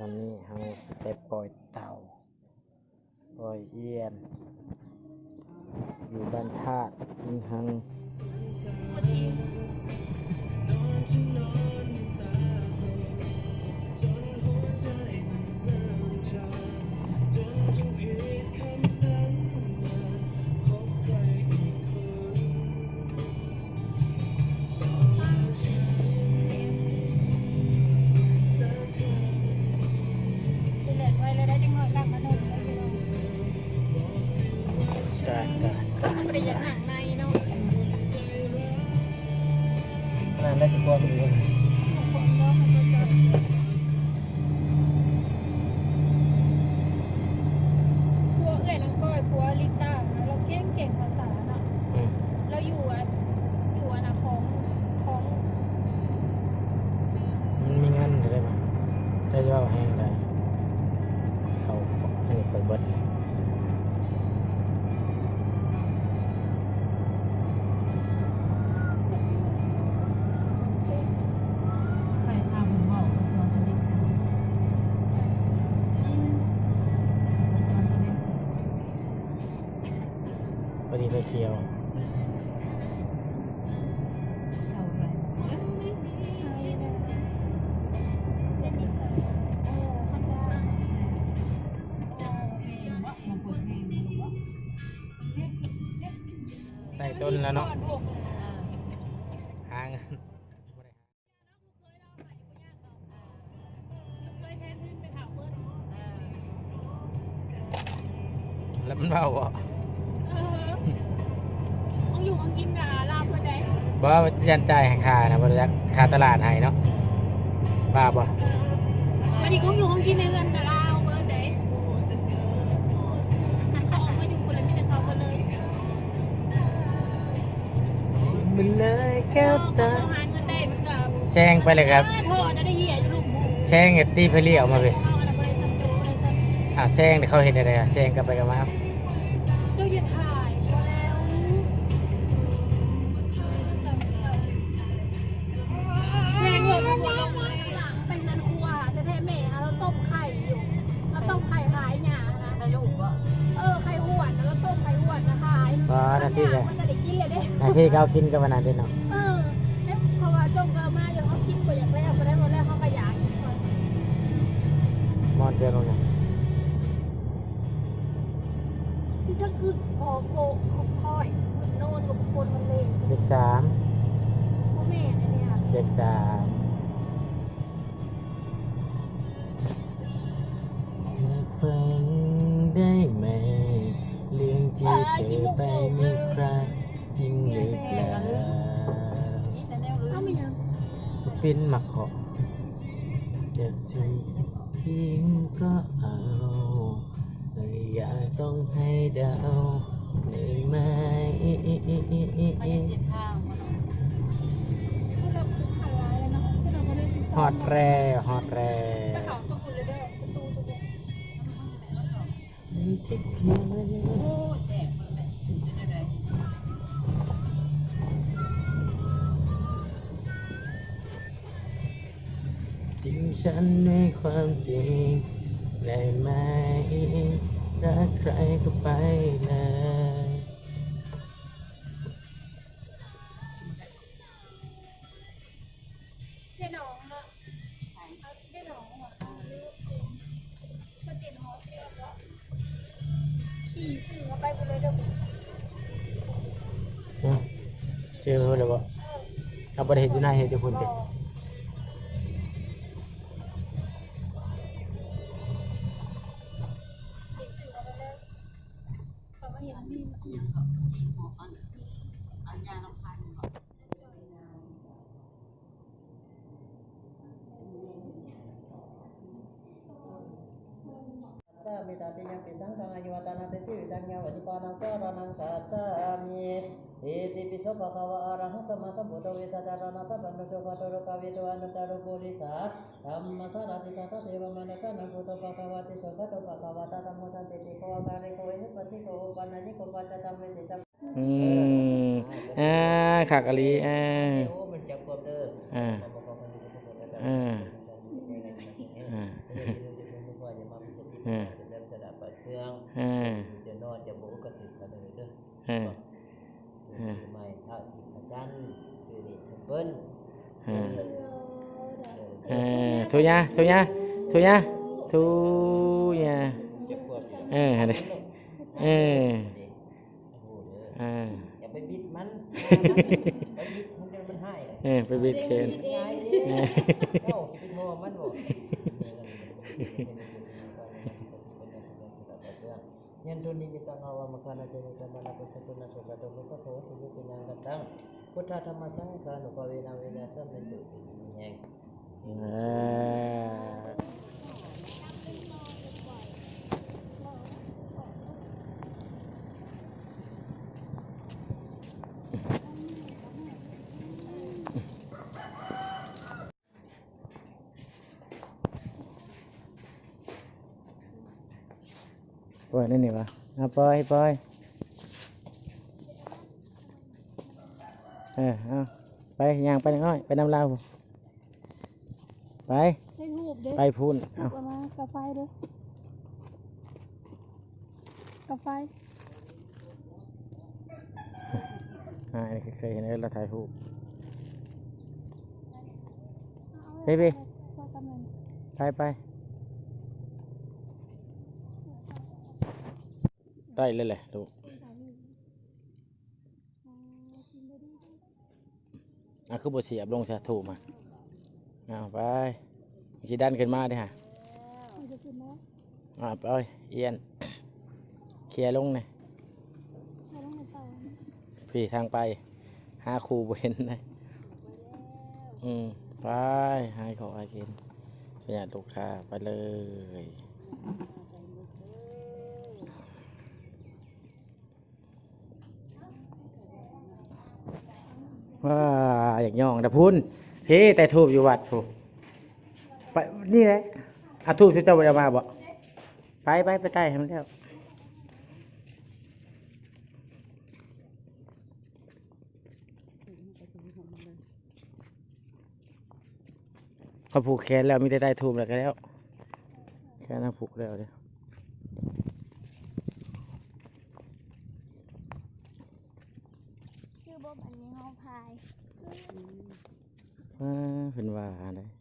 ຕອນນີ້ເຮົາຊິໄປປ່ອຍເຕົາ ປ່ອຍອຽນ ຢູ່ບ້ານທາດອີງຮັງ. ຊິແລ່ນໄວແລ້ວໄດ້ ຈັກໜ້ອຍກັບມາໜຸ່ມແລ້ວພີ່ນ້ອງ. ຕາຍ ຕາຍ ຕາຍ ບໍ່ໄດ້ຢາກນັ່ງໃນເນາະ. ອັນນັ້ນໄດ້ສະກອນເພິ່ນ. ຜົວເອື້ອຍນາງກ້ອຍ ຜົວລິຕານະ ລາວເກັ່ງໆພາສາເນາະ. ອືມ ລາວຢູ່ອັນ ຢູ່ອັນນະ ຂອງ ຂອງ ມັນມີເງິນເດ້ບໍ່? ເຈົ້າເວົ້າແຮງໄດ໋ ເຂົາ ອັນນີ້ຂ້ອຍເບິດແລ້ວ. ໄປຫາເບິ່ງເວົ້າກະຊວງທະເລສາບ ກະຊວງທະເລສາບ ພໍດີໄຟຂຽວ. ໄດ້ຕົ້ນແລ້ວເນາະ ຫາເງິນ. ແລ້ວມັນເວົ້າບໍ່? ເອີ ຂອງຢູ່ຂອງກິນກະລາວເບິດໃດ. ບໍ່ ຢ້ານຈ່າຍໃຫ້ຄ່ານະ ບໍ່ໄດ້ ຄ່າຕະຫຼາດໃຫ້ເນາະ ວ່າບໍ່? ເອີ ບັດນີ້ຂອງຢູ່ຂອງກິນໃນເຮືອນກະລາວເບິດໃດ. ຄັນເຂົາອອກມາຢູ່ພຸ້ນລະມີແຕ່ເຂົາເບິດເລີຍ. ແຊງໄປເລີຍຄັບ ແຊງແລ້ວຕີໄຟລ້ຽວມາເວີຍ. ອ້າວ ແຊງເຂົາເຮັດແນວໃດ? ແຊງເຂົາເຮັດແນວໃດ? ແຊງກັບໄປກັບມາ. ເຈົ້າຢ່າຖ່າຍ ພໍແລ້ວ ແຊງລົດ ໄປເຮືອນຄົວແທ້ໆ ແມ່ເຮົາຕົ້ມໄຂ່ຢູ່ ເຮົາຕົ້ມໄຂ່ຂາຍຫຍ້ານະ. ໄຂ່ຫວນ ເອີ ໄຂ່ຫວນ ລາວຕົ້ມໄຂ່ຫວນນະຂາຍ. ບໍ່ ໜ້າທີ່ກະ ມັນກະໄດ້ກິນແລ້ວເດ້ ໜ້າທີ່ກະເອົາກິນກັບອັນນັ້ນເດ້ເນາະ. ເອີ ເພາະວ່າຈົ່ງກະມາຢູ່ ເຮົາກິນບໍ່ຢາກແລ້ວ ບໍ່ໄດ້ ບໍ່ແລ້ວເຮົາກະຢາກອີກ. ມອນເສືອລົງນະ ຄືຈັກກຶກຄໍໂຄ ຄ່ອຍ ໂນນກັບຄົນມັນເລງ. ເລກສາມ ບໍ່ແມ່ນອັນນີ້ ເລກສາມ. ຮອດແລ້ວ ຮອດແລ້ວ. ອືມ ຊື້ໄປພຸ້ນແລ້ວບໍ່? ເຮົາບໍ່ໄດ້ເຮັດຢູ່ນາ ເຮັດຢູ່ພຸ້ນຕິ? ບໍ່ ຊື້ໄປພຸ້ນແລ້ວ ເຂົາມາເຮັດອັນນີ້ ອີ່ຫຍັງເກາະ ເກາະອັນ ອັນຍາລຳພັນເກາະ. ສາມິ ຕະຕິຍຳປິ ສັງຄັງ ອາຍຸວັດຕະນະ ຊະຊີວິດຕັງ ຍາວະ ນິບບານັງ ສະລະນັງ ກັດສາມິ. ອິຕິປິ ໂສ ພະຄະວາ ອະລະຫັງ ສຳມາສຳພຸດໂທ ວິດຊາຈາລະນະສຳປັນໂນ ສຸຂະໂຕ ໂລກະວິທູ ອະນຸດຕະໂຣ ປຸລິສະທຳມະສາລາທິ ສັດຖາເທວະມະນຸດສານັງ ບຸດໂທ ພະຄະວາຕິ ສຸກະໂຕ ພະຄະວະຕາ ທຳໂມ ສັນຕິຕິໂກ ອາກາລິໂກ ເອຫິປັດສິໂກ ໂອປະນະຍິໂກ ປັດຈະຕັງ ເວທິຕັງ. ອືມ ເອີ ຄັກອີ່ຫຼີ ເອີ ເອີ ເອີ ເອີ. ເອີ ເປັນແບບສະດາປະເຄື່ອງ ເອີ ເຈົ້ານອນ ເຈົ້າບໍ່ອຸກະຕິກະເດີເດີ ເອີ ເອີ ຊື້ໃໝ່ທ້າວສີພະຈັນ ຊື້ເລກໄທເບິ້ນ ເອີ ເອີ ເອີ ທຸຍາ ທຸຍາ ທຸຍາ ທຸຍາ ເອີ ຫັ້ນເດ້ ເອີ ເອີ ຢ່າໄປບິດມັນ ໄປບິດມັນຈົນມັນຮ້າຍ ເອີ ໄປບິດແຂນ ເຈົ້າຊິໄປທໍມັນບໍ່? ຍັນໂຕນິມິດຕັງອາວາມະຄານາຈາມິຕັງມານາປັດສະກຸນາສະສະໂຕ ໂພຄະໂຕ ເປັນຫຍັງກັນຕັງ ພຸດທະທຳມະສັງຄານຸພາເວນາ ເວນາສະເມຕຸ ເປັນດີມີແຮງ. ເອີ ປ່ອຍແນວນີ້ຫວາ? ເອົາ ປ່ອຍ ປ່ອຍ ເອີ ເອົາ ໄປ ຍ່າງໄປນ້ອຍ ໄປນຳລາວ ໄປ ໄປທູບເດ້ ໄປພຸ້ນ ເອົາ ເອົາມາ ກາໄຟເດ້ ກາໄຟ ອ່າ ອັນນີ້ເຄີຍເຫັນ ເອີ ລາວຖ່າຍຮູບ ເບ ເບ ໄປ ໄປ ໄດ້ເລີຍແຫຼະລູກ. ອ່າ ຄືບໍ່ສຽບລົງຊະ ທູບມາ ເອົາໄປ ຊິດັນຂຶ້ນມາເດ້ຫະ ເອົາໄປ ອຽນ ເຄຍລົງແດ່ ພີ້ທາງໄປ ຫາຄູ່ບໍ່ເຫັນເດ້ ອືມ ໄປ ຫາຂໍຫາກິນ ໄປຍາດລູກຄ້າ ໄປເລີຍ. ວ້າ ຢາກຍ່ອງດາພຸ້ນ ພີ້ ແຕ່ທູບຢູ່ວັດພຸ້ນ ໄປ ນີ້ແຫຼະ ອາ ທູບເຈົ້າບໍ່ໄດ້ເອົາມາບໍ? ໄປ ໄປ ໄປໄຕ້ໃຫ້ມັນແລ້ວ ເຂົາຜູກແຂນແລ້ວ ມີແຕ່ໄຕ້ທູບແລ້ວກະແລ້ວ ແຂນເຮົາຜູກແລ້ວເດ້ ຄືບໍ່ ອັນນີ້ເຮົາພາຍ ອ່າ ເພິ່ນວ່າຫັ້ນເດ້.